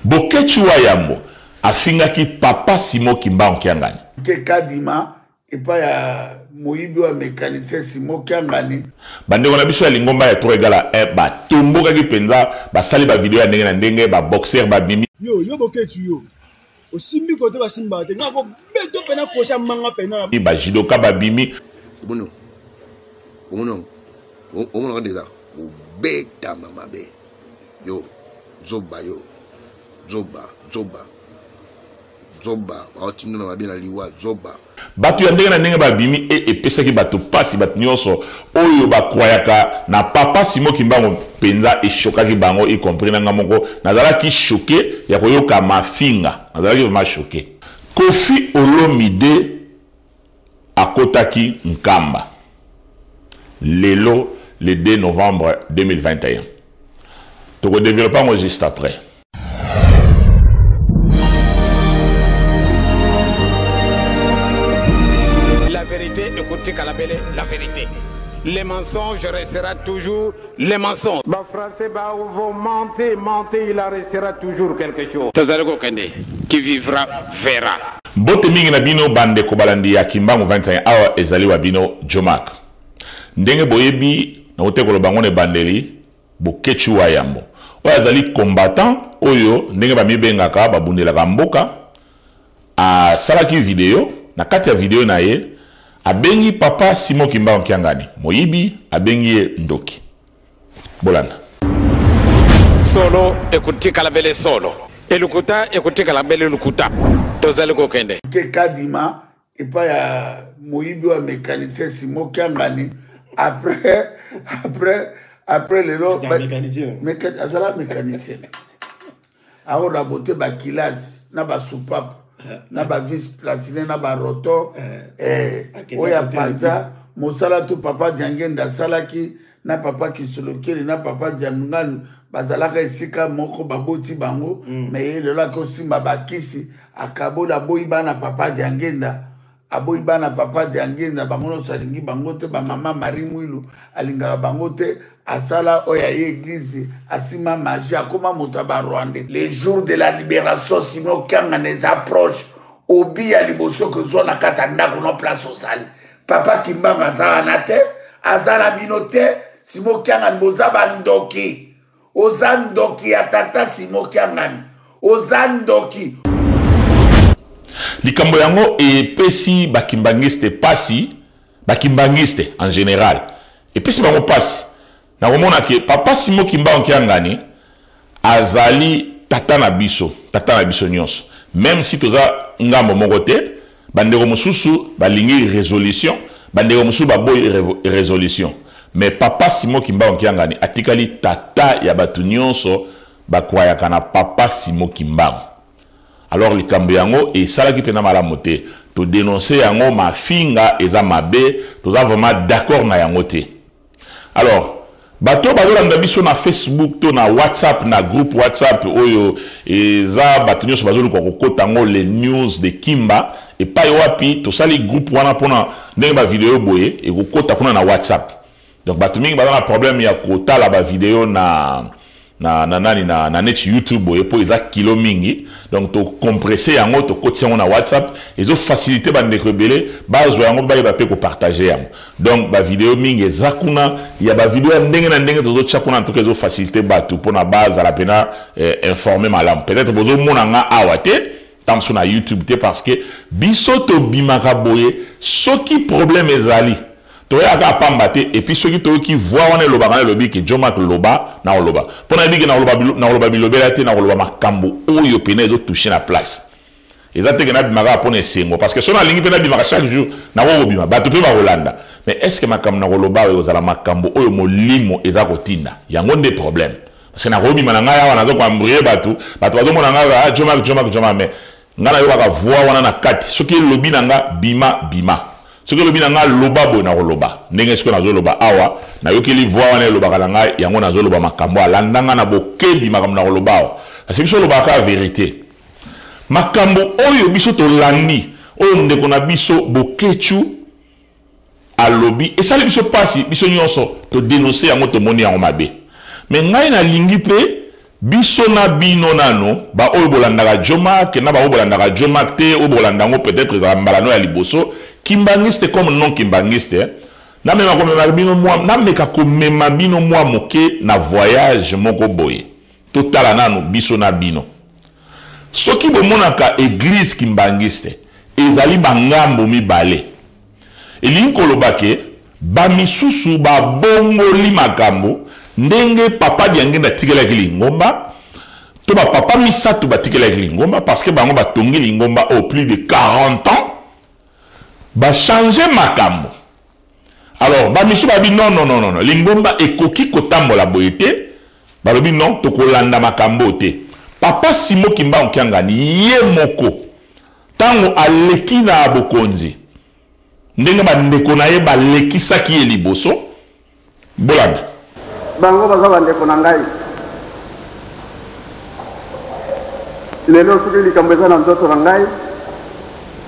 Boketshu wa Yambo afingaki papa Simon Kimbangu Kiangani. Ke Kadima epai ya moyibi wa mecanicien Simon Kiangani. Bandeko na biso ya lingomba ya 3 egala 1 batombokaki mpenza, basali ba video ya ndenge na ndenge, ba boxer babimi. Yo, yo Boketshu yo. Osimbi kote basimbaka te. Nga ko beto pena kosa manga pena. Ba judoka babimi. Omoni omoni omonaka nde eza kobetama mabe yo zoba yo zoba zoba zoba baotindo na mabe na liwa zoba. Bato ya ndenge na ndenge babimi e epesaki bato pasi, bato nyonso oyo ba croyaka na papa Simon Kimbangu penza e choquaki bango y compris na nga moko nazalaki choque ya koyoka mafinga, nazalaki vraiment choque. Koffi Olomide akotaki Nkamba lelo le 2 novembre 2021. Toko developper yango juste après. La vérité ekotikala bele la vérité. Les mensonges restera toujours les mensonges. Ba français ba vont mentir, mentir, il en restera toujours quelque chose. Tozali kokende, qui vivra verra. Mbote mingi na bino bandeko balandi ya Kimbangu 21 awa ezali wa bino Djomack. Ndenge boyebi nakote koloba yango na ebandeli Boketshu wa Yambo oyo azali combattant oyo ndenge bamibengaka babundelaka mboka asalaki video na kati ya video na ye abengi papa Simon Kimbangu Kiangani moyibi abengi ye ndoki. Bolanda. Solo ekotikala bele solo, elukuta ekotikala bele lukuta. Tozali kokende. Ke Kadima epai ya moyibi wa mécanicien Simon Kiangani après après après lelo azala mécanicien akorabote bakilase na basoupape na bavice platine na barotor eh, oyo apanza mosala tu papa Diangenda asalaki na papa Kisolokeli na papa Diamnganu bazalaka esika moko baboti bango mm. me ye lelo akosimba bakisi akaboli aboyi bana papa Diangenda aboyi bana papa Diangenda bango nyonso alingi bango te bamama Marie Mwilu alingaka bango te asala oyo aye eglise asima magie akoma moto ya barwandais le jour de la libération Simon Kiangana eza proche obi ya liboso kozwa na kati ya ndako no place ozali papa Kimbangu aza wana te aza na bino te Simon Kiangani boza bandoki oza ndoki ya tata Simon Kiangani oza ndoki. Likambo yango epesi ba kimbanguiste pasi, ba kimbanguiste en general epesi bango pasi na komona ke papa Simon Kimbangu Kiangani azali tata na biso, tata na biso nyonso, meme si toza ngambo moko te, bandeko mosusu balingi resolution, bandeko mosusu baboyi resolution, mais papa Simon Kimbangu Kiangani atikali tata ya bato nyonso bakwayaka na papa Simon Kimbangu. Alors likambo yango esalaki pena malamu te, to denoncer yango, mafinga eza mabe, toza vraiment d'accord na yango te. Alors bato oyo bazolanda biso na Facebook to na WhatsApp, na groupe WhatsApp oyo eza bato nyonso bazoluka kokota yango, les news de Kimba, epai wapi tosali groupe wana mpona ndenge ba video boye ekokota kuna na WhatsApp. Donc bato mingi baza na problème ya kotala ba video na na na nani na, na neti YouTube boye po eza kilo mingi, donc to compresser yango to kotisa yango na WhatsApp, ezo faciliter ba ndeko ebele bazwa yango bayeba pe ko partager yango. Donc ba video mingi eza kuna ya ba video ya ndenge na ndenge tozo tia kuna, en tout cas ezo faciliter bato pona bazala pena informer malamu. Peut-être bozo mona nga awa te ntango mosusu na YouTube te, parce que biso tobimaka boye soki problème ezali toyaka kaka pamba te. Et puis soki toyoki voix wana elobaka na elobi ke Djomack loba na koloba, mpo nayebi ke nakoloba bilobela te, nakoloba makambo oyo pena ezo toucher na place. Eza te ke nabima kaka mpo na esengo, parce que soki nalingi mpe nabimaka chaque jour nakoki kobima, bato mpe bakolanda. Mais est ce que makambo nakoloba oyo ekozala makambo oyo molimo eza kotinda? Yango nde problème, parce que nakobima na ngai awa nazo koembrouiller bato, bato bazomona ngai ah, Djomack, Djomack, Djomack, mais ngai nayokaka voix wana na kati, soki elobi na nga bima, bima, soki elobi na nga loba boye, nakoloba ndenge sikoyo nazoloba awa. Nayokeli voix wana elobaka na ngai, yango nazoloba makambo. Alanda nga na bokebi makambo nakoloba awa, parce que biso olobaka kaka vérité. Makambo oyo biso tolandi, oyo ndeko na biso Boketshu alobi, esali biso pasi, biso nyonso todénonce yango, tomoni yango mabe. Mais ngai nalingi mpe Biso na bino nano, ba oyo bolandaka Djomack na ba oyo bolandaka Djomack te, oyo bokolanda yango peut-etre ezala mbala no ya liboso, Kimbanguiste comme non Kimbanguiste, namema komema bino mwa, nameka komema bino mwa moke na voyage moko boye. Totala nano biso na bino. Soki bomonaka eglise Kimbanguiste ezali ba ngambo mibale, elingi koloba ke ba misusu babongoli makambo ndenge Papa Diangienda atikelaki lingomba, to ba papa misatu batikelaki lingomba, parce que bango batongi lingomba oyo plus de 40 ans, ba changer makambo. Alors ba misusu balobi non, non, non, non, non, lingomba ekoki kotambola boye te, balobi non, tokolanda makambo oyo te. Papa Simon Kimbangu Kiangani ye moko tango aleki na bokonzi, ndenge ba ndeko na ye balekisaki ye liboso, bolanda. Bango baza ba ndeko na ngai. Lelo soki likambo eza na nzoto na ngai,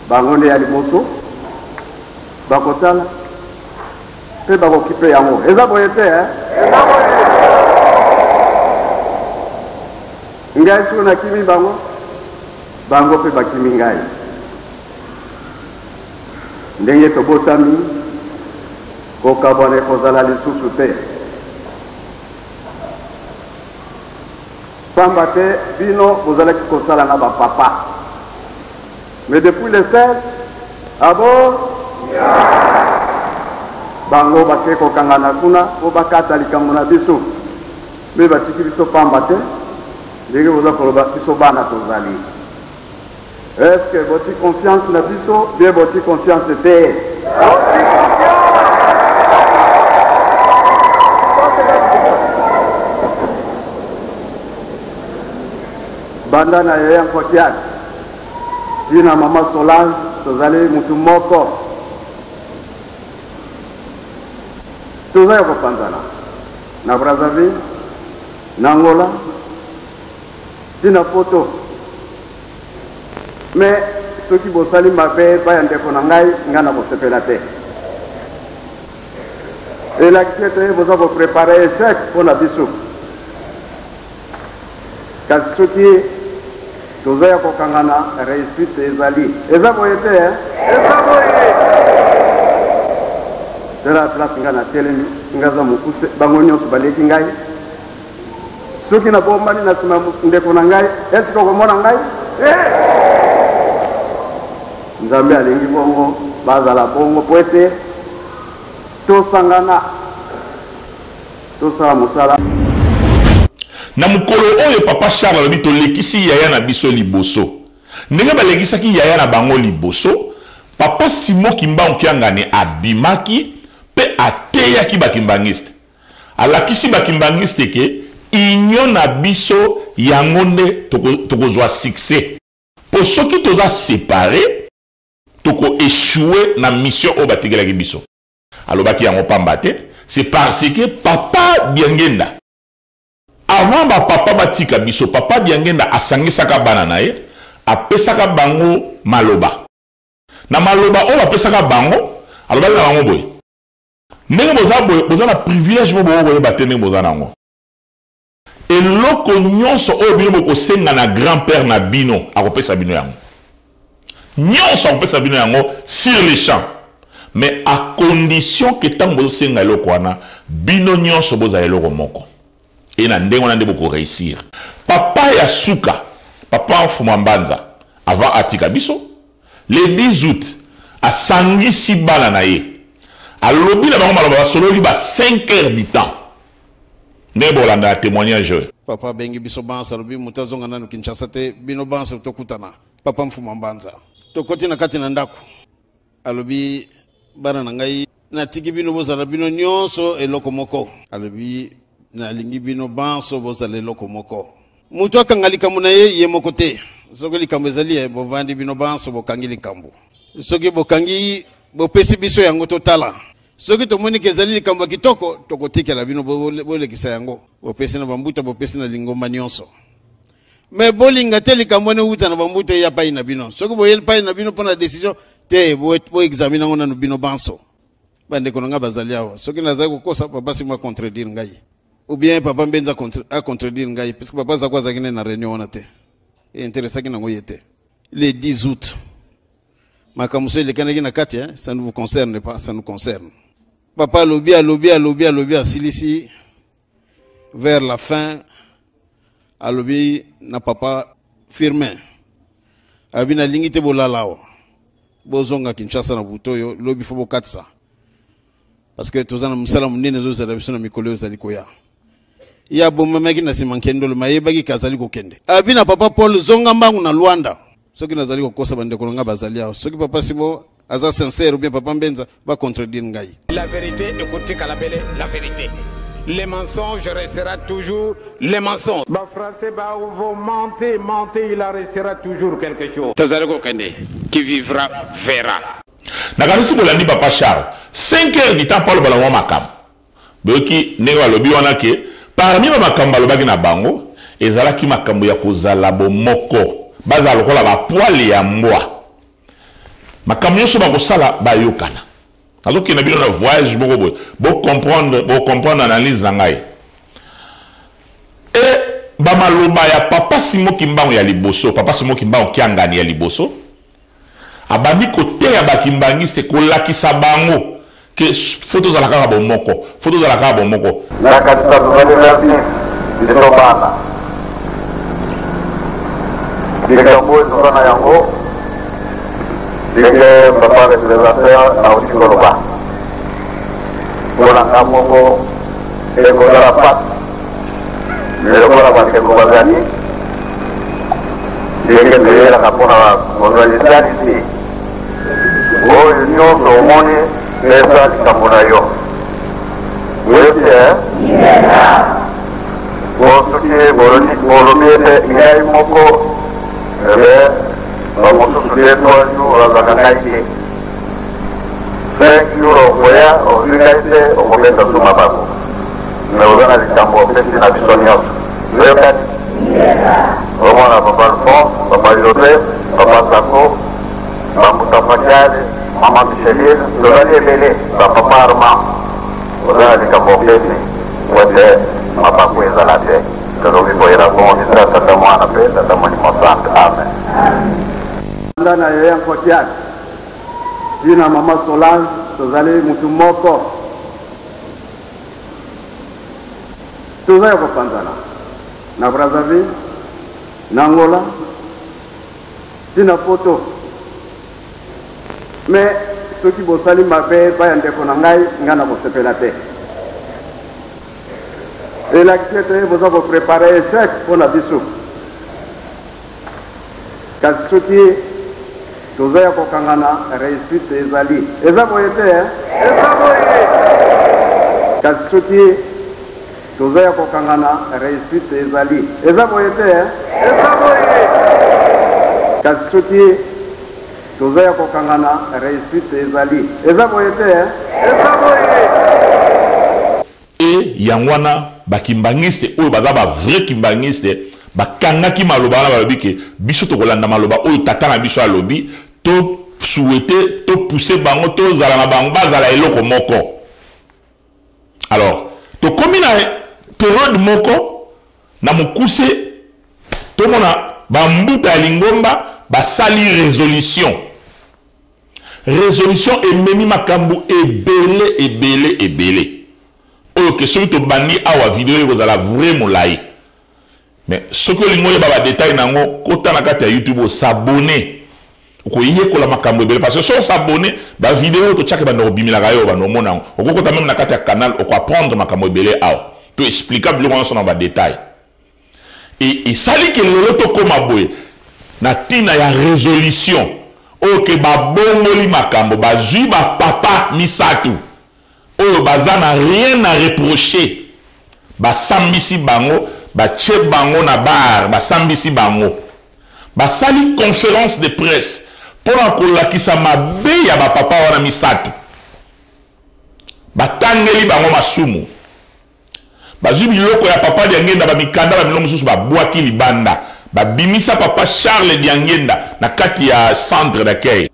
bango nde ya liboso bakotala mpe bakokipe yango. Eza boye te, eh? Eza boye. Ngai soki nakimi bango, bango mpe bakimi ngai. Ndenge tobotami, kokabwana ekozala lisusu te. Pamba te bino bozalaki kosala na ba papa. Mais depuis le 16, abo bango bake kokangana kuna po bakata likambo na biso. Mais batiki biso pamba te, ndenge boza koloba biso bana tozali. Est-ce que boti confiance na biso bien boti confiance te? Banda na yaya Nkotiak ti na mama Solange tozali mutu moko, toza ya kopanzana na Brazzaville, na Angola ti na poto. Mais soki bosali mabe epai ya ndeko na ngai, ngai nakosepela te. Elakisi ete boza ko preparer echec mpo na biso. Kasi soki toza ya kokangana, reussite ezali. Eza boye te, eh? Eza boye! Tala place ngai natelemi, ngai aza mokuse, bango nyonso baleki ngai. Soki nabombani na nsima ya ndeko na ngai, eske okomona ngai? Te! Nzambe alingi bongo bazala bongo mpo ete tosangana, tosala mosala. Na mokolo oyo papa Charles alobi tolekisi yaya na biso liboso. Ndenge balekisaki yaya na bango liboso, papa Simon Kimbangu Kiangani abimaki mpe ateyaki ba kimbanguistes. Alakisi ba kimbanguiste ke union na biso yango nde tokozua succès. Po soki toza separe toko echouer na mission oyo batikelaki biso. Alobaki yango pamba te, c'est parce que papa Diangienda avant ba papa batika biso, papa Diangienda asangisaka bana na ye, apesaka bango maloba. Na maloba oyo apesaka bango, alobaki na bango boye: ndenge boza boye, boza na privilège moko bokoki koyeba te ndenge boza na yango. Eloko nyonso oyo bino bokosenga na grand-père na bino, akopesa bino yango. Nyonso akopesa bino yango sur le champ. Mais à condition que ntango bozosenga eloko wana, bino nyonso bozala eloko moko. Et na ndenge wana nde boko réussir. Papa ya suka, papa Mfuma Mbanza, avant atika biso, Le 10 août, asangisi bana na ye. Alobi na bango maloba, basololi ba 5 heures du temps. Ndenge bolanda ya témoignage oyo. Papa abengi biso banso, alobi moto azonga nanu Kinshasa te, bino banso tokutana. Papa Mfuma Mbanza. Tokoti na kati na ndako. Alobi bana na ngai natiki bino bozala bino nyonso eloko moko. Alobi nalingi bino banso bozala eloko moko. Moto akanga likambo na ye ye moko te. Soki likambo ezali ye, bovandi bino banso bokangi likambo. Soki bokangi, bopesi biso yango totala. Soki tomoni ke ezali likambo ya kitoko, tokotikela bino bolekisa yango. Bopesi na bambuta, bopesi na lingomba nyonso. Me bolinga te likambo wana ewuta na bambuta eya pai na bino. Soki boyeli pai na bino mpo na decision te, boexamine yango nanu bino banso. Bandeko na ngai bazali awa. Soki nazali kokosa, papa Simon a contredire ngai. Ou bien papa Mbenza a contredire ngai, parce que papa Zako azalaki na réunion wana te. E intéressaki nango ye te. Le 10 août, makambo so elekanaki na kati, hein, ça ne vous concerne pas, ça nous concerne. Papa alobi, alobi, alobi, alobi, asilisi vers la fin, alobi na papa Firmin. Alobi nalingi te bolala awa. Bozonga Kinshasa na butu oyo, lobi fo bokatisa. Parce que toza na mosala monene ezozala biso na mikolo oyo ezali koya. Ye abomamaki na nsima nkendolo, ma ayebaki ke azali kokende. Alobi na papa Paul, zonga mbangu na Luanda. Soki nazali kokosa bandeko na ngai bazali awa. Soki papa Simon aza sincère ou bien papa Mbenza ba contredire ngai. La vérité ekotikala bele la vérité. Le mensonge restera toujours le mensonge. Ba français ba vous mentez, mentez, il en restera toujours quelque chose. Tozali kokende, qui vivra verra. Nakanisi bolandi papa Charles 5 heures du temps mpo aloba na mwa makambo. Boyoki ndenge balobi wana ke parmi ba makambo balobaki na bango ezalaki makambo ya kozala bomoko, bazala lokola ba poils ya mbwa. Makambo nyonso bakosala bayokana. Nazokende bino na voyage moko boye, bo comprendre, bo comprendre analyse na ngai. E ba maloba ya papa Simon Kimbangu ya liboso, papa Simon Kimbangu Kiangani ya liboso, abandi koteya ba kimbanguiste, kolakisa bango ke faut tozala kaka bomoko, faut tozala kaka bomoko. Nakanisa tozali 26 biso bana. Likambo oyo toza na yango ndenge papa représentateur auti koloba, mpo na nga moko ekozala mpasi, me lokola bandeko bazali ndenge toyelaka mpo na kozwa lisalisi oyo nyonso omoni pesa likambo na yo oyoki e po soki bolobi ete ngai moko ebe bamosusu te trois jours azalaka ngai te cinq jours okoya ozwi ngai te okobeta su mabaku me oza na likambo opesi na biso nyonso oyokani omona papa Alphonse, papa Joseph, papa Sako, bambuta Fakiale, mama Micheline, tozali ebele, ba papa Armand, oza na likambo opesi po ete mabaku ezala te. Tolobi boye na bongo biso ya Tata Mwana mpe Tata Molimo Santu. Amen. Nga na yaya Nkotiat ti na mama Solange tozali mutu moko. Toza ya kopanzana na Brazzaville, na Angola, ti na poto. Mais soki bosali mabe epai ya ndeko na ngai, ngai nakosepela te. Elakisi ete boza ko preparer echec mpo na biso. Kasi soki toza ya kokangana, reussite ezali. Eza boye te eh? Eza boye! Kasi soki toza ya kokangana, reussite ezali. Eza boye te eh? Eza boye! Kasi soki toza ya kokangana, reussite ezali. Eza boye te eh? Eza boye! Et yango wana ba kimbanguiste oyo baza ba vrai kimbanguiste bakangaki maloba wana, balobi ke biso tokolanda maloba oyo tata na biso alobi, to souhaiter, to pousser bango, tozala na bango, bazala eloko moko. Alors tokomi na periode moko na mokuse, tomona bambuta ya lingomba basali résolution. Resolution ememi makambo ebele ebele ebele oyo ke soki tobandi awa video ekozala vrai molayi. Mais soki olingi oyeba ba detail na yango, kota na kati ya YouTube osabonner, okoyekola makambo ebele parce que soki osabonner ba video oyo totiaka ebanda kobimelaka yo, obanda omona yango. Okokota meme na kati ya canal oko apprendre makambo ebele awa. To expliqua biloko nyonso na ba detail. Et esali ke lelo tokoma boye na tina ya resolution oyo ke babongoli makambo, bazui ba papa misatu oyo baza na rien à reprocher, basambisi bango, batie bango na bar, basambisi bango, basali conference de presse pona kolakisa mabe ya ba papa wana misatu, batangeli bango masumu. Bazwi biloko ya papa Diangienda, ba mikanda, ba biloko mosusu babwaki libanda. Babimisa papa Charles Diangienda na kati ya centre d'accueil.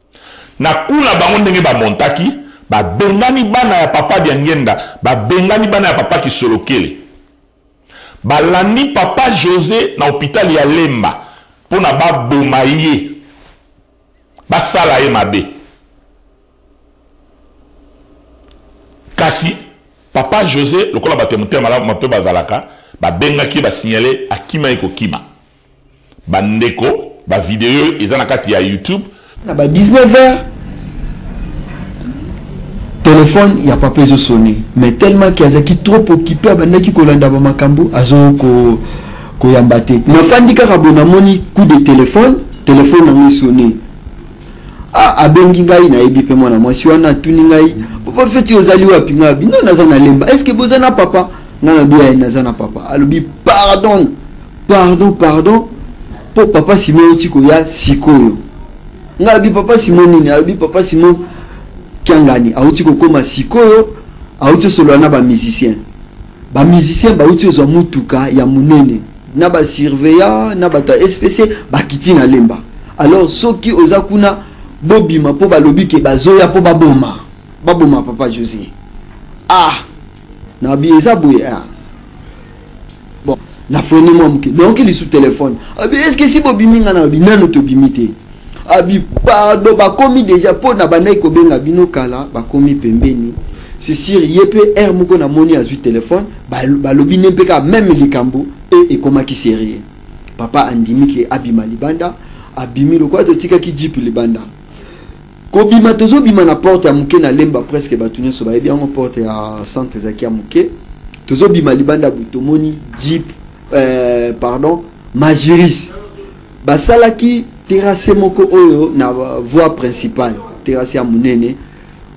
Na kuna bango ndenge ba montaki, babengani bana ya papa Diangienda, babengani bana ya papa Kisolokele. Balandi papa Jose na hopital ya Lemba pona baboma ye, basala ye mabe. Kasi papa Jose lokola bato ya motema malamu mpe bazalaka, babengaki ye, basignale, akima ye kokima. Bandeko, ba video eza na kati ya YouTube. Na ba 19 heures téléphone ya papa ezo sonner, mais tellement que azalaki trop occupé, abandaki kolanda ba makambo, azo ko koyamba te. Nafandi kaka boye, namoni coup de téléphone, téléphone nango esonne. Ah, abengi ngai, nayebi mpe mwana mwasi wana, atuni ngai: "Papa Feti, ozali wapi?" Ngai abi: "Non, naza na Lemba. Est ce que boza na papa?" Ngai nabi: "Aye, naza na papa." Alobi: "Pardon, pardon, pardon, mpo papa Simon oti koya sikoyo." Ngai alobi: "Papa Simon nini?" Alobi: "Papa Simon Kiangani auti kokóma sikoyo, auti osolola na bamusicien. Bamusicien bauti ozwa mutuka ya monene na basurveillant na bato ya SPC, bakiti na Lemba. Alors soki oza kuna, bobima, mpo balobi ke bazoya mpo baboma papa José." Ah, nabi eza boye. Ah. Bon, nafoni mwa moke, donc lisu telefone. Abi: "Est ce que si bobimi?" Nga nalobi: "Nano tobimi te." Abi: "Pardon, bakomi déjà, mpo na bandaki kobenga bino kala, bakomi pembeni." C'est sûr, ye mpe aire moko namoni azwi telefone, balobi ne mpe kaka même likambo e ekomaki sérieux. Papa andimi ke abima libanda. Abimi, lokola totikaki jeep libanda, kobima, tozobima na porte ya moke na Lemba, presque bato nyonso bayebi yango, porte ya centre ezalaki ya moke. Tozobima libanda boye, tomoni jeep, pardon, Magirus. Basalaki terrasse moko oyo na voie principale, terrasse ya monene.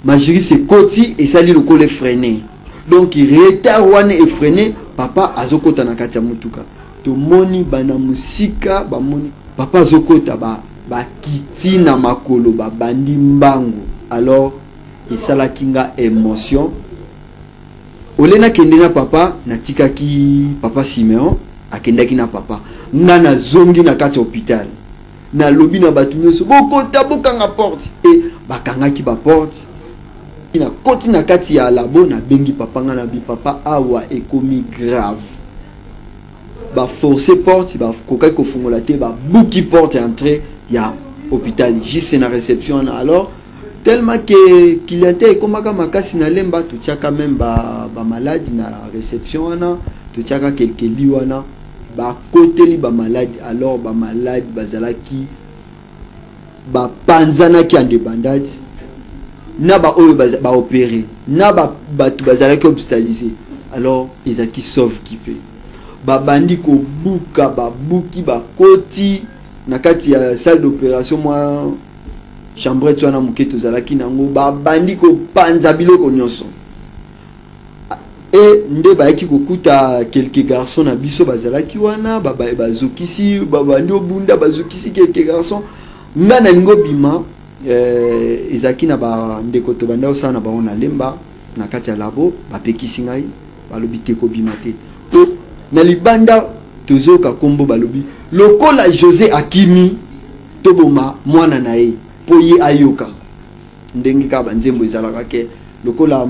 Magirus ekoti, esali lokola efreine, donc retard wana efreine. Papa azokota na kati ya motuka. Tomoni bana mosika, bamoni papa azokota, bakiti na makolo, babandi mbangu. Alors esalaki nga émotion. Ole nakende na papa, natikaki papa Simeon akendaki na papa. Nga nazongi na kati ya hôpital, nalobi na bato nyonso: "Bokota, bokanga porte." E bakangaki baporte. Nakoti na kati ya labo, nabengi papa. Nga nabi: "Papa, awa ekomi grave. Baforce porte, bakokaki kofungola te, babuki porte entrée ya hôpital juste na réception wana." Alors tellement que clientèle ekomaka makasi na Lemba, totiaka même bamalade ba na réception wana, totiaka quelques lits wana, bakoteli bamalade. Alors bamalade bazalaki bapanzanaki en débandade, na baoyo baopéré, na bato bazalaki hospitalisé. Alors ezalaki sauve qui peut. Babandi kobuka, babuki, bakoti na kati ya salle d'opération, mwa chambrette wana moke tozalaki nango, babandi kopanza biloko nyonso. E nde bayaki kokuta quelques garçons na biso bazalaki wana, bazokisi, babandi obunda, bazokisi quelques garçons. Nga nalingi obima, ezalaki na bandeko tobanda kosala na bango na Lemba na kati ya labo, bapekisi ngai, balobi te, kobima te, po na libanda tozoyoka nkombo, balobi lokola José akimi, toboma mwana na ye mpo ye ayoka. Ndenge kaka banzembo ezalaka ke lokola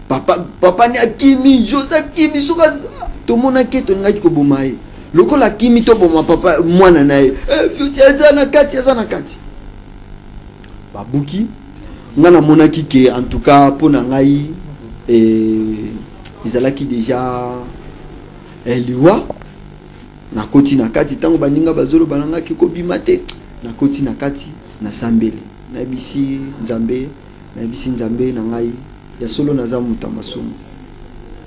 papa, papa ni akimi, José akimi, soki tomonaki tolingaki koboma ye, lokola akimi, toboma papa mwana na ye. Eh, aza na kati, aza na kati. Babuki. Nga namonaki ke en tout cas mpo na ngai ezalaki déjà liwa. Nakoti na kati, ntango baninga bazoloba na ngai kobima te, nakoti na kati, nasambeli, nayebisi Nzambe, nayebisi Nzambe na ngai: "Ya solo, naza moto ya masumu,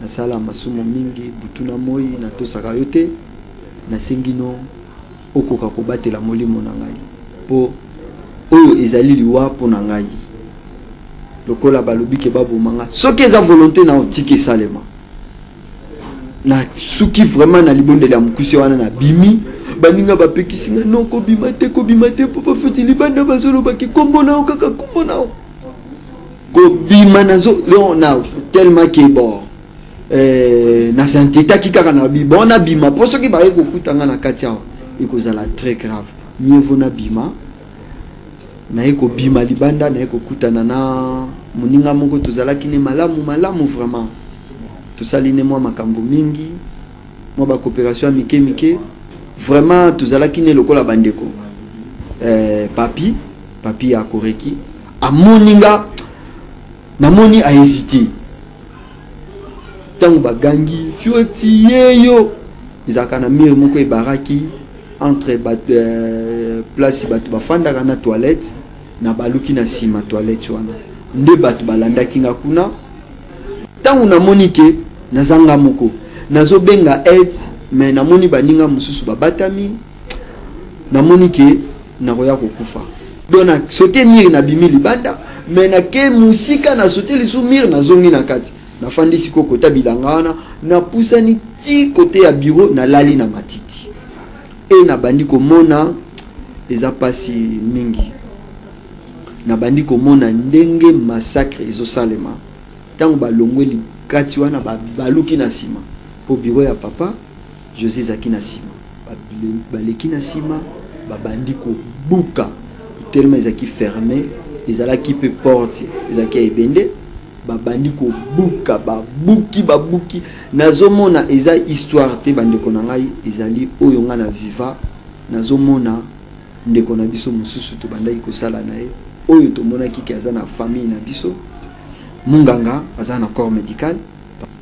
nasala masumu mingi butu na moi, natosaka yo te. Nasengi no okoka kobatela molimo na ngai, mpo oyo ezali liwa mpo na ngai. Lokola balobi ke baboma nga, soki eza volonté na otika esalema." Na suki vraiment na libondeli ya mokuse wana, nabimi. Baninga bapekisi nga: "Non, kobima te, kobima te, papa Feti, libanda bazolobaki nkombo na yo, kaka nkombo na yo." Kobima nazo na tellement ke bon, nasantetaki kaka na bi bon, nabima, mpo soki baye kokuta nga na kati awa, ekozala très grave. Mieux vaut nabima. Naye kobima libanda, naye kokutana na moninga moko tozalaki ne malamu malamu vraiment, tosali ne mwa makambo mingi. Mwa ba coopération ya mike mike. Vraiment tozalaki ne lokola bandeko. Eh, papi, papi ya Koreki amoni nga, namoni a hésité. Ntango bagangi fioti yeyo, ezalaka na mur moko ebaraki entre bato, place bato bafandaka na toilette, na baluki na nsima toilette wana nde bato balandaki nga kuna. Ntango namoni ke naza nga moko, nazobenga aide, mais namoni baninga mosusu babatami, namoni ke nakoya kokufa. Donc na sauter mur, nabimi libanda, mais nake mosika, na sauter lisusu mur, nazongi na kati, nafandi sikoyo kota bilanga wana, napusani ti kote ya bureau, nalali na matiti e nabandi komona eza pasi mingi. Nabandi komona ndenge massacre ezosalema. Ntango balongweli kati wana, baluki na nsima mpo bureau ya papa José ezalaki na nsima, baleki na nsima, babandi kobuka tellement ezalaki fermé, ezalaki mpe porte ezalaki ya ebende, babandi kobuka, babuki, babuki. Nazomona eza histoire te bandeko na ngai, ezali oyo ngai na viva. Nazomona ndeko na biso mosusu tobandaki kosala na ye, oyo tomonaki ke aza na famille na biso, munganga aza na corps médical,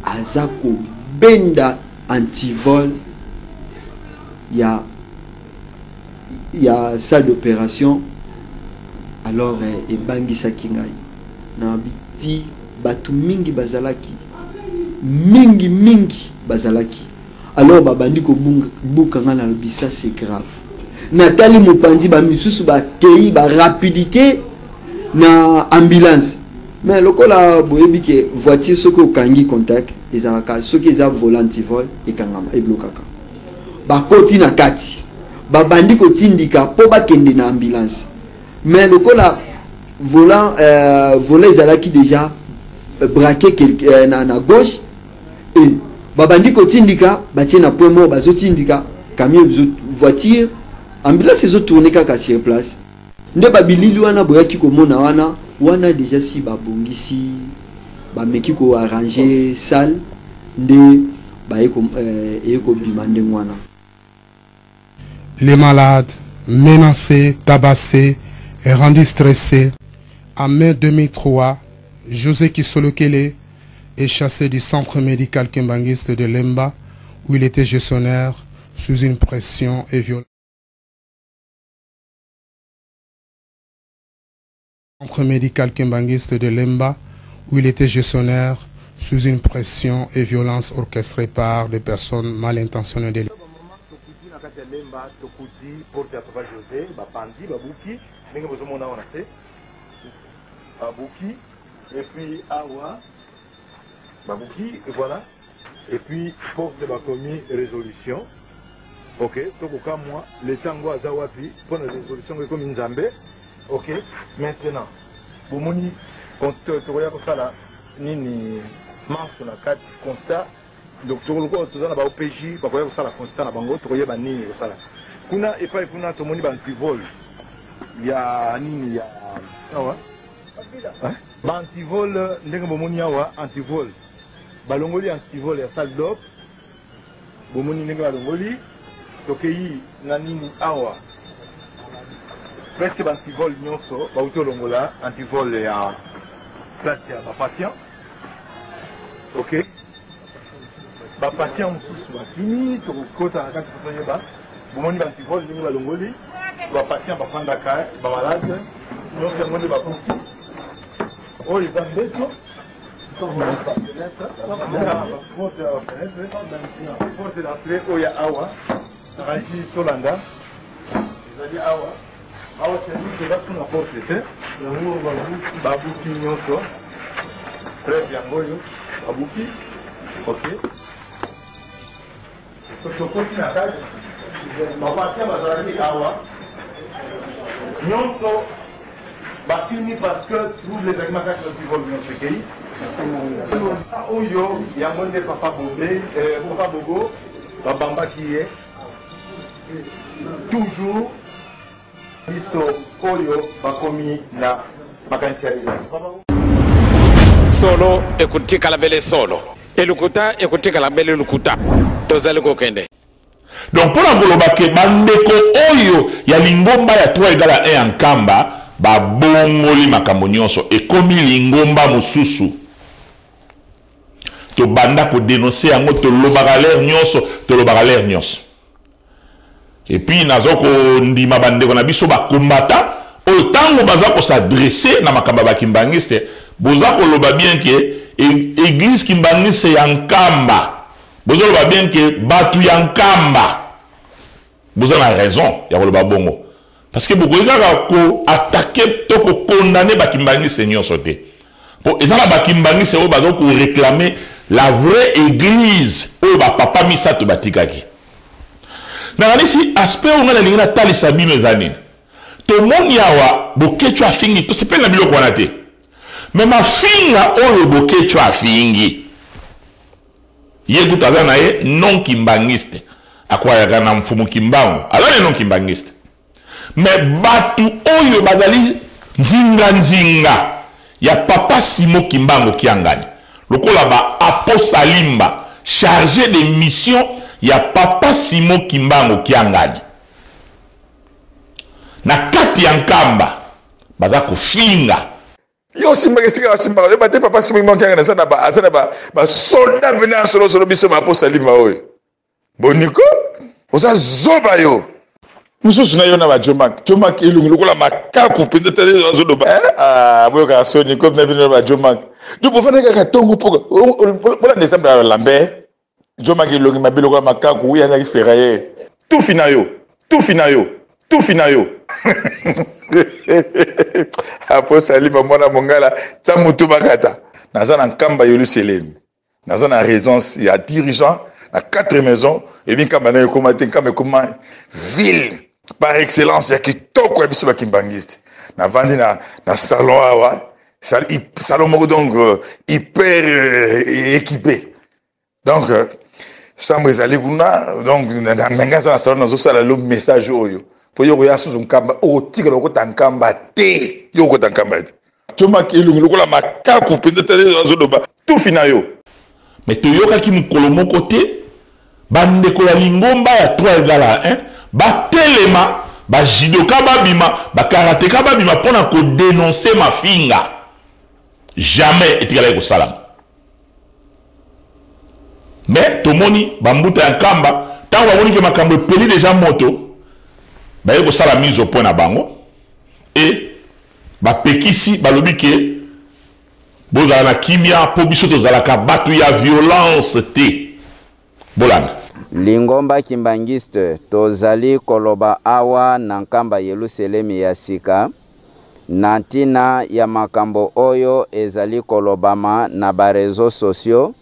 aza kobenda antivol ya salle d'opération. Alors ebangisaki ngai na biti, bato mingi bazalaki, mingi mingi bazalaki. Alors babandi kobuka, ngai nalobi ça c'est grave. Natali mopanzi, bamisusu bakei ba rapidité na ambulance, mais lokola boyebi ke voiture soki okangi contact ezalaka, soki eza volant antivol ekangama, eblokaka. Bakoti na kati, babandi kotindika mpo bakende na ambulance, mais lokola volant ezalaki déjà braqué quelque, na gauche, et babandi kotindika, batie na point mort, bazotindika camion, voiture ambulance ezotourne kaka sur place. Nde babilili wana boyaki komona wana, wana déjà si babongisi, bameki koarrange salle nde baye eye kobima ndenge wana. Les malades, menacés, tabassés et rendus stressés. En mai 2003, José Kisolokele est chassé du centre médical kimbanguiste de Lemba, où il était gestionnaire, sous une pression et violence. Centre médical kimbanguiste de Lemba, où il était gestionnaire, sous une pression et violence orchestrée par des personnes mal intentionnées de Lemba, tokuti porte ya papa José bapandi, babuki ndenge bozomona wana te, babuki. Et puis awa babuki, voilà. Et puis porte bakomi résolution. Ok, tokokamwa leta yango aza wapi mpona résolution ngo ekomi nzambe. Ok, maintenant bomoni tokoya kosala nini manso na kati constat. Donc tokolokola toza na ba OPJ, bakoya kosala constat na bango, tokoyeba nini ekosala kuna. Epai kuna tomoni ba antivol ya nini ya awa, ba antivol ndenge bomoni awa, antivol balongoli, antivol ya salle d'op, bomoni ndenge balongoli. Tokei na nini awa, presque ba antivol nyonso bauti olongola, antivol ya place ya bapatient. Ok, bapatient mosusu bakimi, tokokota na kati po toyeba. Bomoni bantivol ndenge balongoli, bapatient bafandaka, bamalade nyonso yango nde bakuki. Oyo eza mbeto, porte d'entrée oyo ya awa, ragi tolanda ezali awa. Awa service eza kuna, porte te, babuki nyonso, preuve yango oyo babuki. Ok, tokoti na kati, bapatient bazalaki awa nyonso bakimi parce que trouble ezalaki makasi, bativol nyonso ekei. Oyo yango nde papa Bobe, papa Bogo babambaki ye. Toujours biso oyo bakomi na makanisi ya solo ekotikala bele solo, elukuta ekotikala bele lukuta. Tozali kokende. Donc mpo na koloba ke bandeko oyo ya lingomba ya 3 egale à 1 ya Nkamba babongoli makambo nyonso, ekomi lingomba mosusu. Tobanda ko denoncer yango, tolobaka l'heure nyonso, tolobaka l'heure nyonso. Et puis nazo kondima bandeko na biso ba combattants oyo tango baza ko s'adresser na makambo ya ba kimbanguiste, boza koloba bien ke eglise kimbanguiste ya Nkamba, bozoloba bien ke batu ya Nkamba boza na raison ya koloba bongo, parce que bokoki kaka ko attaquer to ko condamner ba kimbanguiste nyonso te, po eza na ba kimbanguiste oyo bazo ko réclamer la vraie église oyo ba papa misato batikaki. Nakanisi aspect oyo ngai nalingi natalisa bino eza nini. Tomoni awa Boketshu afingi, tosepeli na biloko wana te, mais mafinga oyo Boketshu afingi, ye kutu aza na ye non kimbanguiste, akwayaka na mfumu Kimbangu, aza na ye non kimbanguiste, mais batu oyo bazali nzinga nzinga ya papa Simon Kimbangu Kiangani, lokola ba Apo Salimba, chargé de mission ya papa Simon Kimbangu Kiangani na kati ya Nkamba, baza kofinga. Yo osimbaka esika basimbaka yo bate papa Simon Kimbangu Kiangani aza na ba, aza na ba, ba soldat pene ya solo solo biso ba Apo Salimba oyo. Boniko oza zoba yo. Mususu na yo na ba Djomack. Djomack elongi lokola makaku mpenza tala yo azoloba. Eh? Ah, boyokaka soni komi na bino na ba Djomack. Donc bofandaki kaka tongo mpoka. Bolanda exemple ya Lambert. Djomack elongi mabe lokola makaku, oui azalaki ferrailleur. Tufi na yo. Tufi na yo. Tufi na yo. Apo Salima mwana mongala tsa mutu bakata. Naza na Nkamba Yelusalemi. Naza na raisons ya dirigeant na 4 maisons ebi Nkamba nayo ekoma te, Nkamba ekoma ville par excellence ya kitoko ya biso ba kimbanguiste. Navandi na, na salon awa, salon moko donc hyper équipé. Donc chambre ezali kuna, donc na nga aza na salon nazosala lo message oyo po yo koya susu Nkamba, okotikala okota Nkamba te, yo okota Nkamba te. Tshomaki elongi lokola makaku mpenza tala azoloba tufi na yo. Mais toyokaki mokolo moko te bandeko ya lingomba ya 3 egale à 1 batelema, ba judoka babima, ba karateka babima mpona ko denoncer mafinga. Jamais etikalaki kosalama. Mais tomoni bambuta ya Nkamba ntango bamoni ke makambo epeli deja moto, baye kosala mise au point na bango et bapekisi, balobi ke bozala na kimia po biso tozalaka bato ya violence te. Bolanda. Lingomba Kimbanguiste, tozali koloba awa na Nkamba Yeluselemi ya sika, na ntina ya makambo oyo ezali kolobama na ba reseaux sociaux,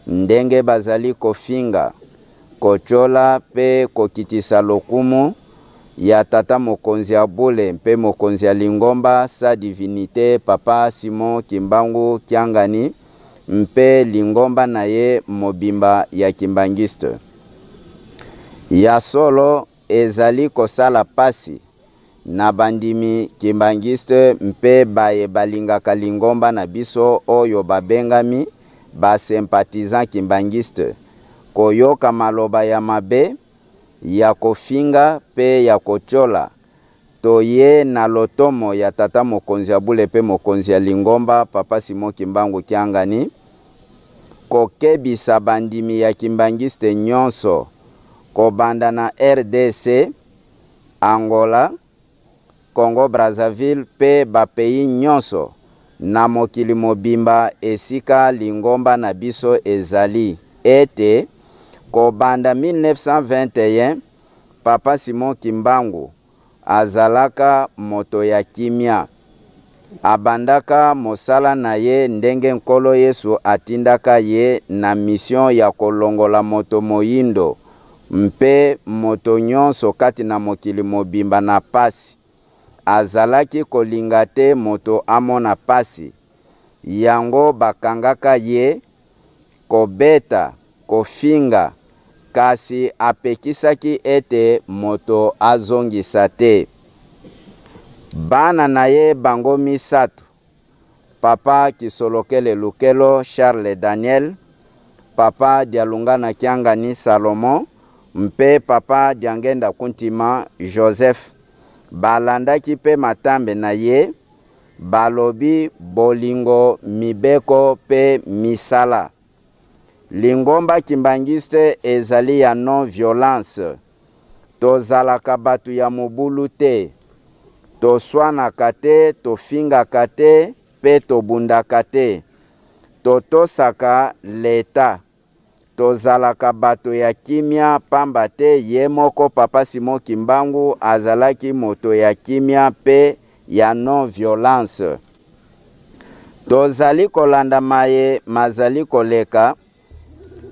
ndenge bazali kofinga, kotyola mpe kokitisa lokumu ya Tata Mokonzi ya Bule mpe Mokonzi ya Lingomba Sa Divinite Papa Simon Kimbangu Kiangani mpe lingomba na ye mobimba ya Kimbanguiste. Ya solo, ezali kosala pasi na bandimi Kimbanguiste mpe baye balingaka lingomba na biso oyo babengami ba sympathisants Kimbanguiste koyoka maloba ya mabe, ya kofinga mpe ya kotyola. Toye na lotomo ya Tata Mokonzi ya Bule mpe Mokonzi ya Lingomba Papa Simon Kimbangu Kiangani kokebisa bandimi ya Kimbanguiste nyonso kobanda na rdc, Angola, Congo Brazzaville mpe ba pays nyonso na mokili mobimba esika lingomba na biso ezali ete kobanda 1921 Papa Simon Kimbangu azalaka moto ya kimia. Abandaka mosala na ye ndenge Nkolo Yesu atindaka ye na mission ya kolongola moto moyindo mpe moto nyonso kati na mokili mobimba na pasi. Azalaki kolinga te moto amona pasi. Yango bakangaka ye, kobeta, kofinga, kasi apekisaki ete moto azongisa te. Bana na ye bango misato, Papa Kisolokele Lukelo Charles Daniel, Papa Dialungana Kiangani Salomon mpe Papa Diangenda Kuntima Joseph balandaki mpe matambe na ye, balobi bolingo, mibeko mpe misala. Lingomba Kimbanguiste ezali ya non violence. Tozalaka bato ya mobulu te. Toswanaka te, tofingaka te mpe tobundaka te. Totosaka l'Etat. Tozalaka bato ya kimia pamba te ye moko Papa Simon Kimbangu azalaki moto ya kimia mpe ya non violence. Tozali kolanda maye mazali koleka,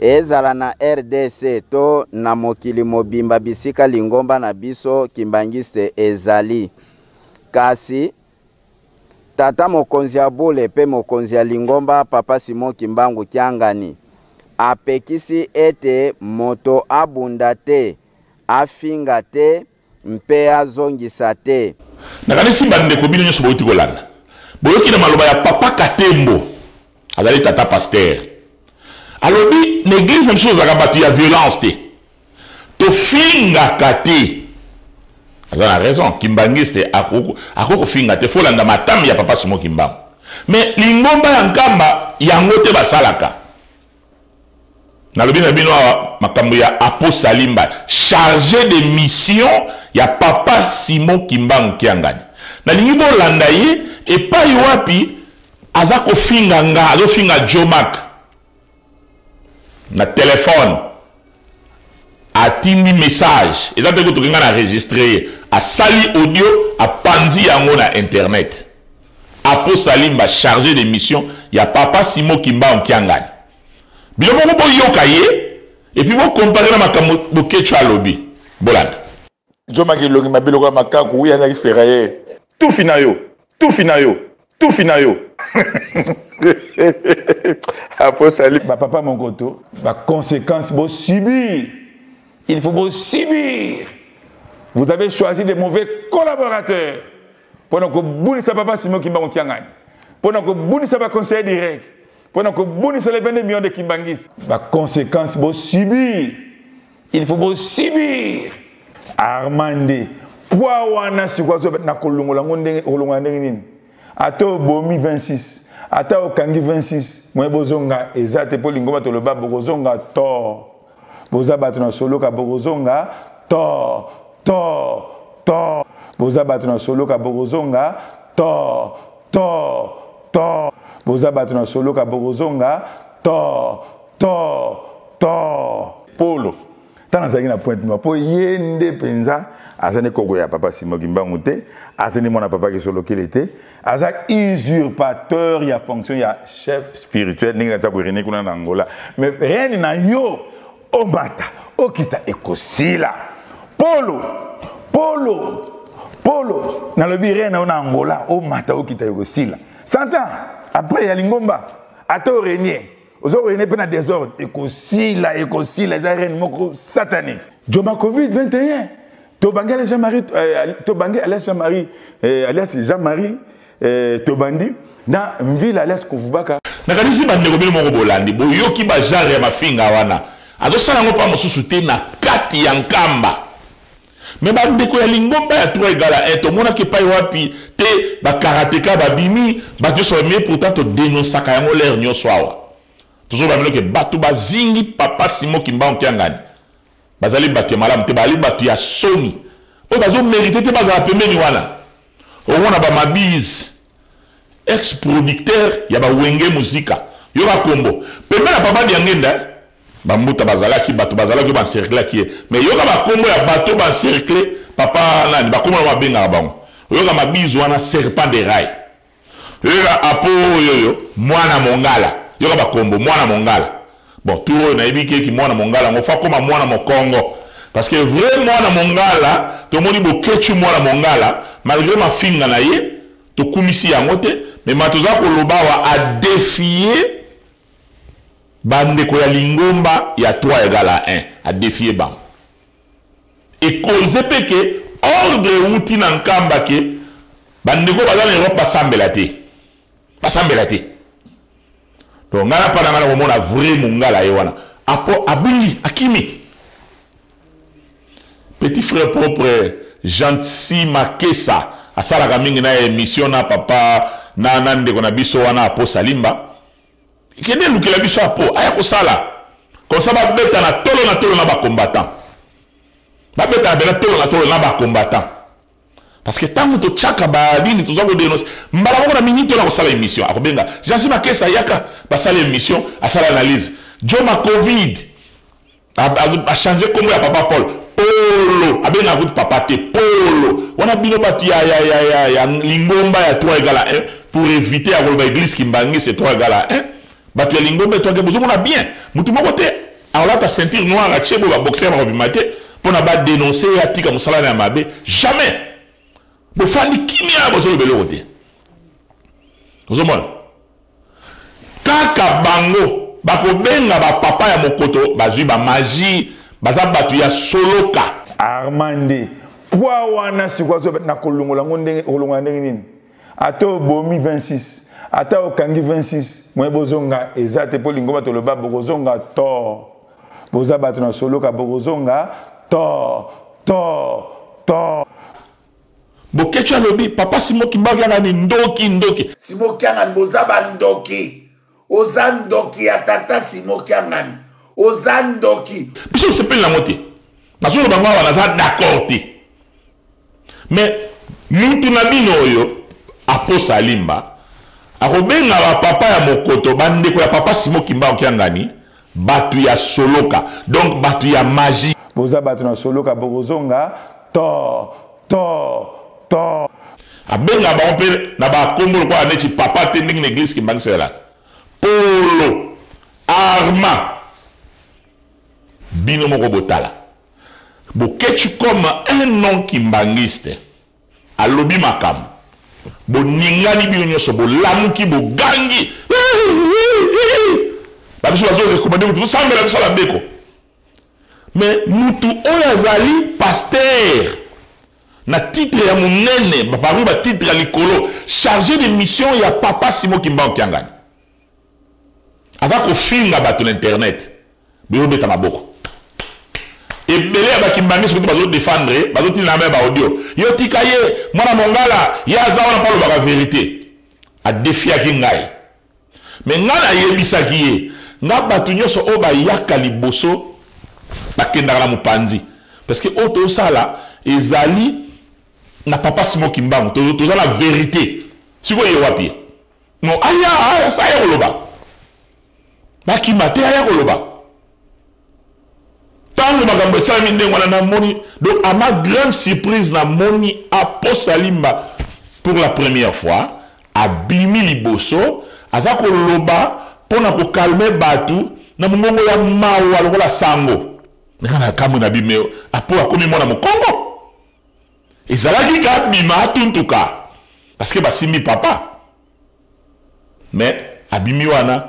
ezala na rdc to na mokili mobimba bisika lingomba na biso Kimbanguiste ezali. Kasi, Tata mokonzi ya bule pe mokonzi ya lingomba Papa Simon Kimbangu Kiangani apekisi ete moto abunda te, afinga te mpe azongisa te. Nakanisi bandeko bino nyonso bowuti kolanda. Boyoki na maloba ya Papa Katembo, azali tata pasteur. Alobi na eglise na biso tozalaka bato ya violence te. Tofingaka te. Aza na raison, kimbanguiste akoki kofinga te, faut landa matam ya Papa Simon Kimbangu. Mais lingomba ya Nkamba yango te basalaka. Nalobi na bino awa makambo ya Apo Salimba, chargé de mission ya Papa Simon Kimbangu Kiangani. Nalingi bolanda ye epai wapi aza kofinga nga, azofinga Jomack na telefone, atindi message, eza te kutu nga na enregistre ye, asali audio apanzi yango na internet. Apo Salimba chargé de mission ya Papa Simon Kimbangu Kiangani. Bino moko boyoka ye et puis bo comparer na makambo Boketshu alobi. Bolanda. Jomaki elongi mabe lokola makaku, oui azalaki ferrailleur. Tufi na yo, tufi na yo, tufi na yo. Apo sali. Ba papa monkoto, ba conséquences bo subir. Il faut bo subir. Vous avez choisi des mauvais collaborateurs. Pona kobundisa papa Simon Kimbangu Kiangani. Pona kobundisa ba conseillers direct. Pona kobundisa les 22 millions de Kimbanguistes. Ba conséquences bo subir. Il faut bo subir. Armande poids wana sikoyo azo na kolongola yango ndenge okolongola ndenge nini? Ata obomi 26, ata okangi 26, moye bozonga eza te po lingomba toloba bokozonga tort. Boza bato na soloka bokozonga tort tort tort. Boza bato na soloka bokozonga tort tort tort. Boza bato na soloka bokozonga tort tort tort. Polo ntango nazalaki na Pointe Noire, mpo ye nde mpenza aza nde koko ya papa Simon Kimbangu te, aza nde mwana papa Kisolokele te, aza usurpateur ya fonction ya chef spirituel ndenge naza korene kuna na Angola. Mais reine na yo omata okita ekosila. Polo polo polo nalobi reine na yo na Angola omata okita ekosila. 100 ans après ya lingomba ata orenie ozo rene mpe na desordre ekosila ekosila eza reine moko satanique. Joma Covid 21 tobangi alias Jean-Marie, tobangi alias Jean-Marie, alias Jean-Marie, tobandi na Mvila alias Kovubaka. Nakanisi bandeko bino moko bolandi boyoki ba genre ya mafinga wana azosala yango mpa mosusu te na kati ya Nkamba. Mais bandeko ya lingomba ya 3 égale à 1 tomonaki epai wapi te ba karateka babimi bato nyonso babimi, pourtant todenosaka yango lere nyonso awa. Tozoloba bino ke bato bazingi papa Simon Kimbangu Kiangani bazali bato ya malamu te, bazali bato ya soni oyo bazomerite te bazala pembeni wana. Omona ba Mabiz ex producteur ya ba Wenge Musica, yoka kombo pembeni ya papa Diangenda, ba mbuta bazalaki bato bazalaki oyo ba encerclaki ye, mais yoka ba kombo ya bato ba encercle papa nani, ba kombo na babengaka bango, oyoka Mabiz wana serpent de rail, oyoka apo oyo mwana mongala, yoka ba kombo mwana mongala. Bon, tour oyo nayebi ke ki mwana mongala ngo fa koma mwana mokongo, parce que vrai mwana mongala tomoni Boketshu mwana mongala malgré mafinga na ye tokumisi yango te, mais ma toza koloba wa a défier bandeko ya lingomba ya 3 égale à 1, a défier bango et cause pe ke ordre euti na Nkamba ke bandeko baza na Europe basambela te, basambela te. Donc ngai na pana ngai nakomona vrai mongala ye wana apo abungi akimi. Petit frère propre Gentil Makesa asalaka mingi na émission na papa na na ndeko na biso wana apo Salimba. Kende lukela biso apo aya kosala. Comme ça babeta na tolo na tolo na ba combattant. Babeta na tolo na tolo na ba combattant. Parce que tango totiaka ba nini toza ko dénoncer mbala moko na minute oyo akosala émission akobenga Jansi Makesa yaka basala émission asala analyse Joma Covid a changer kombo ya papa Paul Polo abengaka kutu papa te Polo wana bino bato ya, ya, ya, ya, ya lingomba ya 3 égale à 1 pour éviter ya koloba église kimbanguiste 3 égale à 1 bato ya lingomba etwake bozomona bien motu moko te alata ceinture noire atie boye baboxer bakobima te mpo na badenonse ye atika mosala na ya mabe jamais bofandi kimia bozoloba eloko te ozomona kaka bango bakobenga bapapa ya mokoto bazwi bamagie baza bato ya soloka armande pwa wana sikoyo nakolongola yango ndenge okolongola ndenge nini ata obomi 26 ata okangi 26 moye bozonga eza te mpo lingomba toloba bokozonga to boza bato na soloka bokozonga to to to Boketshu alobi papa Simon Kimbangu kiangani ndoki ndoki. Simon Kiangani boza ba ndoki. Oza ndoki ya tata Simon Kiangani. Oza ndoki. Biso tosepeli nango te. Nazoloba ngo awa naza d'accord te. Mais mutu na bino oyo aposa alimba akobenga ba papa ya mokoto bandeko ya papa Simon Kimbangu Kiangani bato ya soloka donc bato ya magie. Boza bato na soloka bokozonga to to to. Abenga bango mpe na bakombo lokola neti papa te ndenge na eglise kimbanguiste ezalaka polo arma bino moko botala Boketshu comme un non kimbanguiste alobi makambo boningani bino nyonso bolamuki bogangi ba biso bazo recommander mutu tosambela tosala beko mais mutu oyo azali pasteur na titre ya monene parmi ba titre ya likolo chargé de mission ya papa Simon Kimbangu Kiangani aza kofinga bato na internet bozobeta maboko ebele ya bakimbangisi kutu bazodefendre bazotinda na ba audio yo tika ye mwana mongala ye aza wana mpo alobaka verite adefiaki ngai me ngai nayebisaki ye nga bato nyonso oyo bayaka liboso bakendaka na mopanzi parce que oyo tosala ezali na papa Simon Kimbangu toza na verite sikoyo ye wapi ye Non, aya, aya, aya koloba. Bakima te, aya koloba. Tango makambo esalami ndenge wana namoni, donc à ma grande surprise namoni Apo Salimba pour la première fois abimi liboso aza koloba mpo na kokalme bato na mongongo ya mawa lokola sango. Nga na kamwe na bimeo, Apo akomi mwana mokongo. Ezalaki ka abima atuntuka parce que basimbi papa mais abimi wana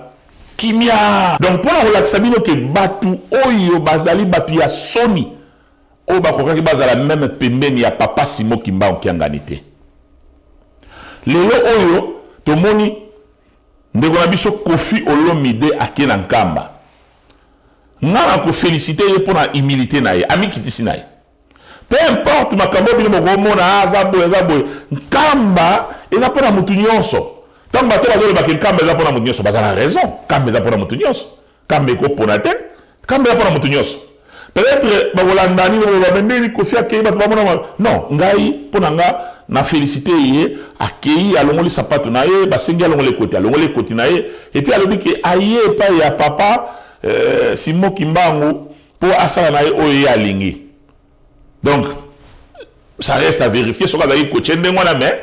kimia. Donc pona kolakisa bino ke batu oyo bazali batu ya soni oyo bakokaki bazala meme pembeni ya papa Simon Kimbangu Kiangani te. Lelo oyo tomoni ndeko na biso Koffi Olomide ake na Nkamba. Nga na ko feliciter ye pona humilite na ye, amikitisi na ye. Peu importe makambo bino bokomona ah, aza boye aza boye, Nkamba eza mpo na motu nyonso. Ntango bato bazoloba ke Nkamba eza mpo na motu nyonso, baza na raison. Nkamba eza mpo na motu nyonso, Nkamba ekopona te, Nkamba eza mpo na motu nyonso. Peut-être bakolanda nini boloba me ndeni Koffi akei bato bamona non, ngai mpo na nga na félicité ye, akei alongoli sapato na ye, basengi alongola ekoti, alongoli ekoti na ye, et puis alobi ke aye epai ya papa Simon Kimbangu po asala na ye oyo ye alingi. Donc ça reste à vérifier soki azalaki coache ndenge wana, mais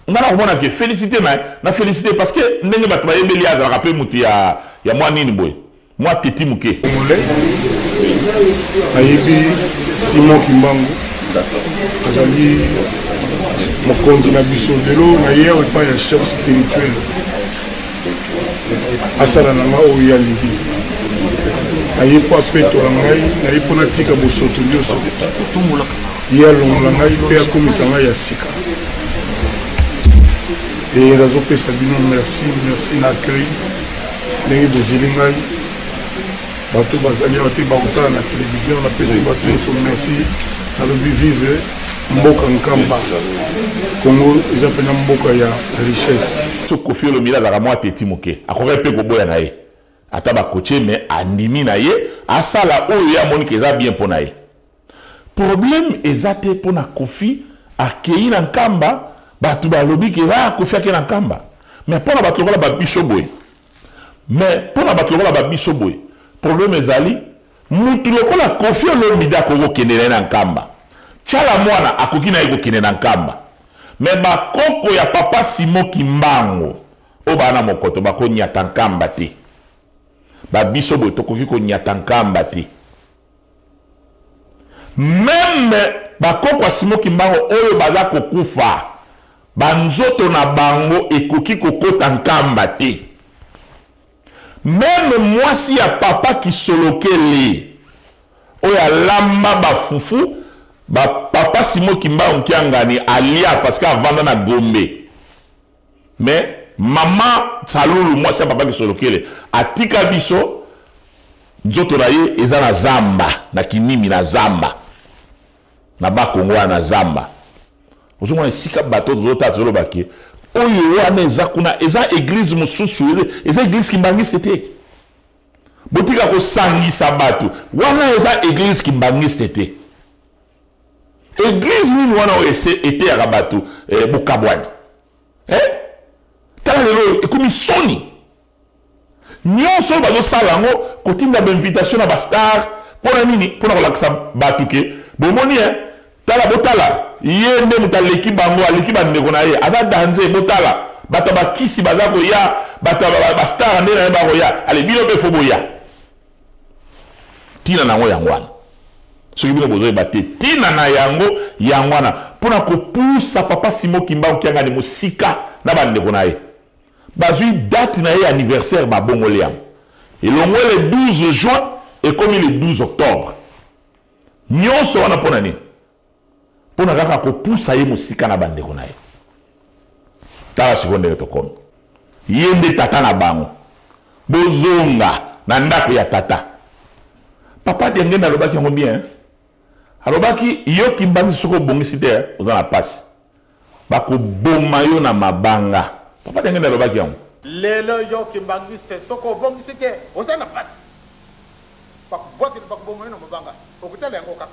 nga na komona ke félicité na na félicité parce que ndenge bato bayebeli ye azalaka mpe motu ya, ya mwa nini boye mwa teti moke. Congolais ayebi Simon Kimbangu azali mokonzi na biso lelo na ye awa epai ya chef spirituel asala na nga oyo ye alingi. Naye mpo apetola ngai, naye mpo natika bosoto nyonso. Ye alongola ngai mpe akomisa ngai ya sika. E nazopesa bino merci, merci na accueil. Ndenge bozeli ngai, bato bazali awa te bakotala na televizio, napesi bato nyonso merci. Nalobi vive mboka Nkamba. Congo eza mpenza mboka ya richesse. So Koffi Olomide azalaka mwa teti moke, akokaki mpe koboya na ye ata bakotie, mais andimi na ye asala oyo ye amoni ke eza bien mpo na ye. Problème eza te mpo na Koffi akei na Nkamba, bato balobi ke ah, Koffi akei na Nkamba. Mais mpo na bato lokola ba biso boye, mais mpo na bato lokola ba biso boye, problème ezali mutu lokola Koffi Olomide akoki kokende na ye na Nkamba, Tshala Mwana akoki na ye kokende na Nkamba, mais bakoko ya papa Simon Kimbangu oyo baa na mokoto bakonyata Nkamba te. Ba biso boye tokoki konyata Nkamba te. Meme bakoko ya Simon Kimbangu oyo baza kokufa, banzoto na bango ekoki kokota Nkamba te. Meme mwasi ya papa Kisolokele oyo alamba ba fufu ba papa Simon Kimbangu Kiangani alia parce que avanda na Gombe. Mais mama Tsalulu mwasi ya papa Kisolokele atika biso, nzoto na ye eza na zamba, na Kinimi, na zamba, na Bakongo wana na zamba. Ozomona esika bato tozotala tozoloba ke oyo wana eza kuna eza eglise mosusu, eza eglise kimbangiste te. Botika kosangisa bato wana, eza eglise kimbangiste te. Eglise nini wana oyo eteyaka bato eh, bokabwani eh? Tala lelo ekomi soni nyonso oyo bazosala yango, kotinda bainvitation na bastar mpo na nini? Mpo na kolakisa bato ke bomoni eh? Tala, botala ye nde moto aleki bango, aleki bandeko na ye, aza danze. Botala bato ya bakisi baza koya, bato ya bastar nde na ye bakoya, ale bino mpe fo boya. Ntina na yango yango wana, soki bino bozoyeba te ntina na yango yango wana, mpo na kopusa papa Simon Kimbangu Kiangani mosika na bandeko na ye. Bazwi date na ye ya anniversaire, babongoli yango, elongwe le 12 juin ekomi le 12 octobre. Nyonso wana mpo na nini? Mpo na kaka kopusa ye mosika na bandeko na ye. Tala sikoyo ndenge tokomi. Ye nde tata na bango. Bozonga na ndako ya tata. Papa Diangenda alobaki yango bien. Alobaki yo Kimbanzi soki obongisi te oza na pasi. Bakoboma yo na mabanga. Papa Diangenda alobaki yango. Lelo yo Kimbangiste soki obongisi te oza na pasi. Bakobwakela bakoboma yo na mabanga. Okotala yango kaka.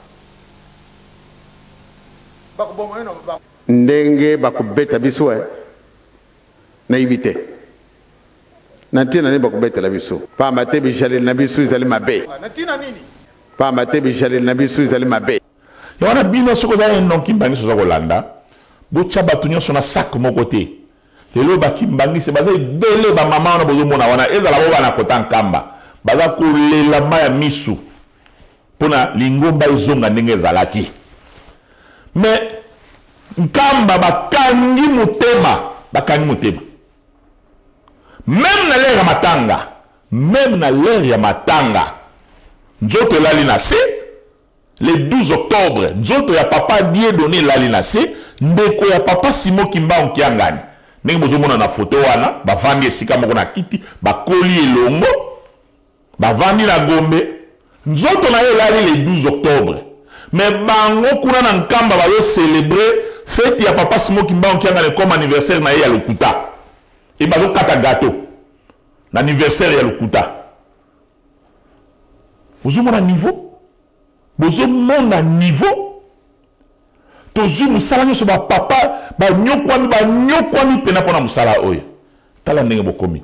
Bakoboma yo na mabanga. Ndenge bakobeta biso eh, nayebi te na ntina nini bakobetela biso, pamba te bijaleli na biso ezali mabe. Na ntina nini? Pamba te bijaleli na biso ezali mabe. Yango wana bino soki oza un non kimbanguiste oza kolanda, botya bato nyonso na sac moko te. Lelo ba kimbanguiste baza ebele, ba mama wana bozomona wana, ezala bo bana kota Nkamba, baza kolela mai ya misu mpona lingomba ezonga ndenge ezalaki. Mais Nkamba bakangi motema, bakangi motema. Meme na l'heure ya matanga, meme na l'heure ya matanga, nzoto elali na se. Le 12 octobre, nzoto ya papa Dieudonné elali na se, ndeko ya papa Simon Kimbangu Kiangani. Ndenge bozomona na photo wana, bavandi esika moko na kiti, bakoli elongo, bavandi na Gombe, nzoto na ye elali le 12 octobre. Mais bango kuna na Nkamba bazo célébrer fête ya papa Simon Kimbangu Kiangani comme anniversaire na ye ya lokuta. Et bazo kata gâteau na anniversaire ya lokuta. Bozomona niveau? Bozomona niveau? Tozwi mosala nyonso, ba papa banyokwami, banyokwami mpena mpona mosala oyo. Tala ndenge bokomi.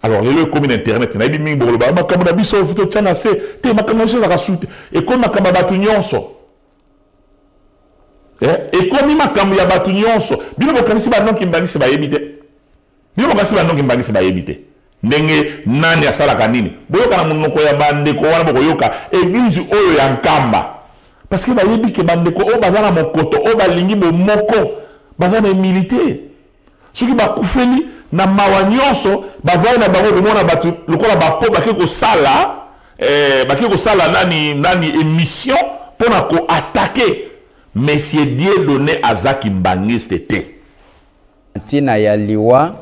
Alors lelo ekomi na internet, nayebi mingi bokoloba makambo na biso totya na se te, makambo na biso ezalaka su te, ekomi makambo ya bato nyonso. Ekomi makambo ya bato nyonso. Bino bokanisi ba non kimbanguiste bayebi te? Bino bokanisi ba non kimbanguiste bayebi te ndenge nani asalaka nini? Boyoka na monoko ya bandeko wana, bokoyoka eglise oyo ya Nkamba, parce que bayebi ke bandeko oyo baza na mokoto, oyo balingi bomoko, baza na humilité. Soki bakufeli na mawa nyonso, bavai na bango komona bato lokola bapo bake kosala, bake kosala nani, nani émission mpona koatake Monsieur Dieudonné aza kimbanguiste te. Ntina ya liwa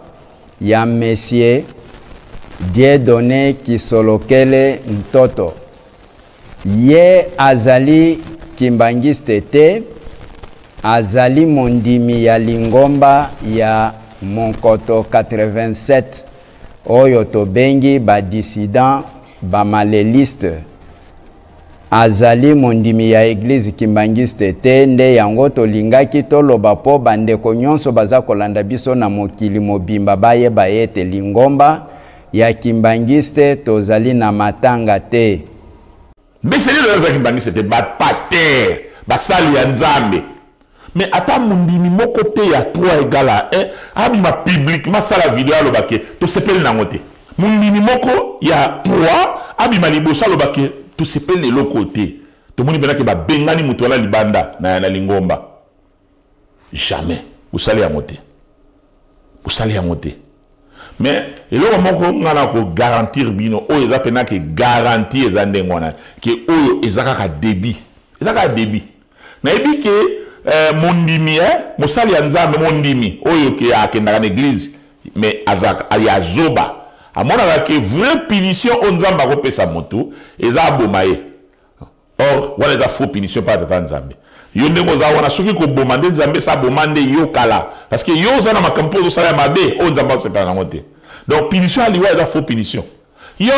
ya Monsieur Dieudonne Kisolokele Ntoto. Ye azali Kimbanguiste te, azali mondimi ya lingomba ya Monkoto 87 oyo tobengi ba dissidents ba malelistes. Azali mondimi ya eglise kimbanguiste te nde yango tolingaki toloba po bandeko nyonso baza kolanda biso na mokili mobimba bayeba ete lingomba ya kimbanguiste tozali na matanga te. Mbese lelo aza kimbanguiste te ba pasteur basali ya nzambe mais ata mondimi moko te ya 3 egal à 1 abima publiquement sala video aloba ke tosepeli nango te mondimi moko ya 3 abima liboso aloba ke tosepeli na eloko te tomoni mpena ke babengani moto wana libanda na, na lingomba jamais bosali yango te bosali yango te mais eloko moko ngai na kogarantir bino oyo eza mpena ke garantie eza ndenge wana ke oyo eza kaka débit eza kaka débit nayebi ke eh, mondimi eh, mosali ya nzambe mondimi oyo ke akendaka na eglise mais azalaka ya zoba amonaka ke vraie punition oyo nzambe akopesa motu eza aboma ye or wana eza faux punition mpa tata nzambe yo ndenge oza wana soki koboma nde nzambe esi aboma nde yo kala parce que yo oza na makambo mpo ozosala ya mabe oyo nzambe asepela nango te donc punition ya liwa eza faux punition yo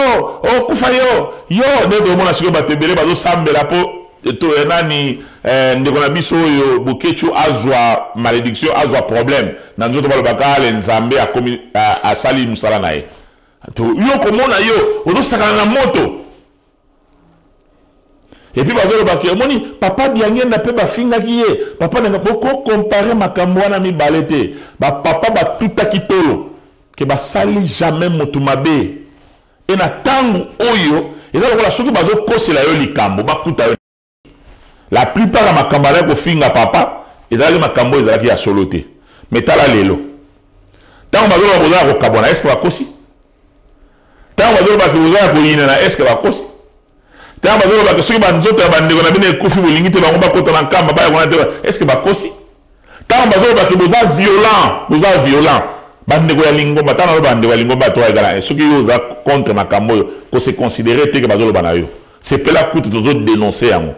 okufa yo yo nde tokomona sikoyo bato ebele bazosambela mpo to eh, nani eh, ndeko na biso oyo Boketshu azwa malédiction azwa problème na nzoto balobaka ale nzambe akomi asali mosala na ye to yo komona yo ozosakana na moto epuis bazoloba ke omoni papa diangenda mpe bafingaki ye papa nanga bokokompare makambo wana mibale te bapapa batutaki tolo ke basali jamais motu mabe e na ntango oyo eza lokola soki bazokosela yo likambo bakuta yo la plupart ya makambo alaki kofinga papa ezalaki makambo oyo ezalaki ya solo te me tala lelo ntango bazoloba boza ya kokabwana eske bakosi ntango bazoloba ke boza ya koyinana eske bakosi ntango bazoloba ke soki banzoto ya bandeko na bino ekufi bolingi te bango bakota na nkamba baya kuna te eske bakosi ntango bazoloba ke boza violent boza violent bandeko ya lingomba ntango naloba bandeko ya lingomba to egala soki yo oza contre makambo oyo kose considere te ke bazoloba na yo sepela kutu tozo denonce yango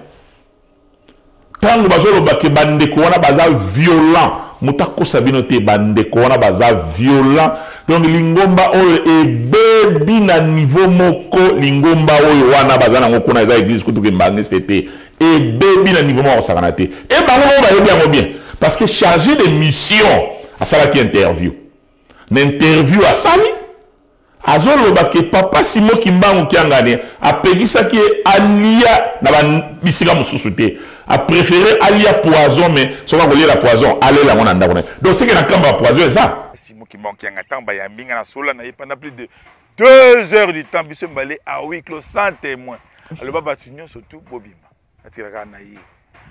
ntango bazoloba ke bandeko wana baza violent moto akosa bino te bandeko wana baza violent donc lingomba oyo ebebi na niveau moko lingomba oyo wana baza nango kuna eza eglise kutu kimbangiste te ebebi na niveau moko akosakana te e bango moko bayebi yango bien parce que chargé de mission asalaki interview na interview asali Azoloba ke papa Simon Kimbangu Kiangani apekisaki ye alia na ba bisika mosusu te. A prefere alia poison mais soki akoliela poison alela yango na ndako na ye. Donc seke na kamba poison eza. Simon Kimbangu Kiangani ntango bayambi nga na sola na ye pendant plus de 2 heures du temps biso mibale à huis clos sans témoin. Aloba bato nyonso tout bobima. Natikala kaka na ye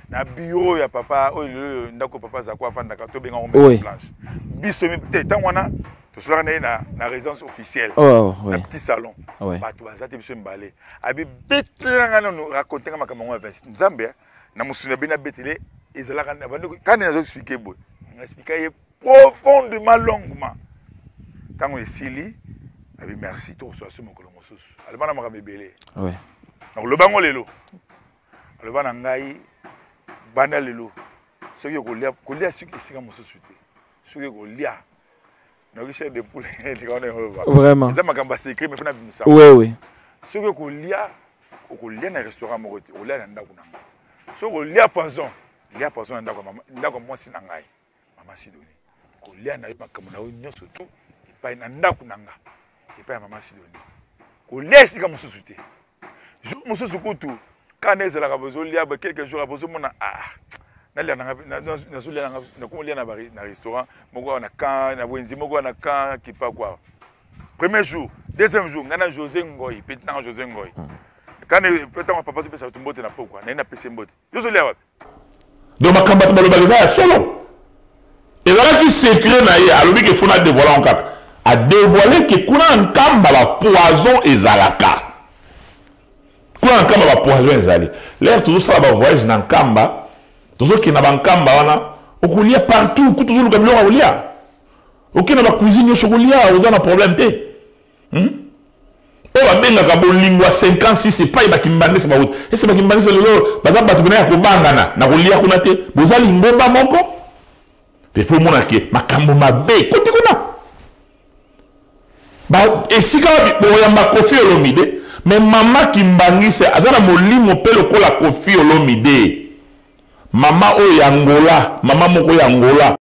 na bureau ya papa oyo lelo ndako papa Zako afandaka tobenga ngo maison blanche. Biso te ntango wana tosolaka na ye na, na résidence officielle oh, na petit salon ouais. Bato baza te biso mibale abi betela nga nano raconte nga makambo yango ya 26 nzambe na mosuni abeni abetele ezalaka na bandi kani nazo expliquer boye na expliquer ye profondément longuement ntango esili abi merci tokosola so mokolo mosusu aloba na makambo ebele nakoloba yango lelo aloba na ngai banda lelo soki okolia kolia soki esika mosusu te soki okolia nayoki chair de poule vraiment eza makambo ya secret mais fana bimisa oui oui soki okolia okolia na restaurant moko te okolia na ndako na ngai soki okolia poison lia poison na ndako ya mama ndako ya mwasi na ngai mama Sidoni kolia na yo makambo na yo nyonso tu epai na ndako na nga epai ya mama Sidoni kolia esika mosusu te jour mosusu kutu kana ezalaka bozolia ba quelques jours bozomona ah nalia nanga nazolia nanga nakomolia na na restaurant moko awa na camp na wenzi moko awa na camp kipaku awa premier jour deuxième jour ngai na José Ngoy petit nanga José Ngoy kani ntango papa azopesa bato mbote na pokwa naye napesi mbote yo ozolia wapi donc makambo bato balobaka eza ya solo ezalaki secret na ye alobi ke fona devoile yango kaka adevoile ke kuna na nkamba bapoison ezalaka kuna na nkamba bapoison ezali lere tozosala bavoyage na nkamba tozokende na bankamba wana okolia partout kutu ozoluka biloko ya kolia okende na bacuisine nyonso okolia oza na problème te hmm? Oyo babengaka bolingo ya 56 epai bakimbangisi bawuti. Ese bakimbangisi lelo baza bato pena ya kobangana na kolia kuna te. Boza lingomba moko. Mpe mpo omona ke makambo mabe ekoti kuna. Ba esika boyamba Koffi Olomide mais mama kimbangiste aza na molimo mpe lokola Koffi Olomide. Mama oyo ya Angola, mama moko ya Angola.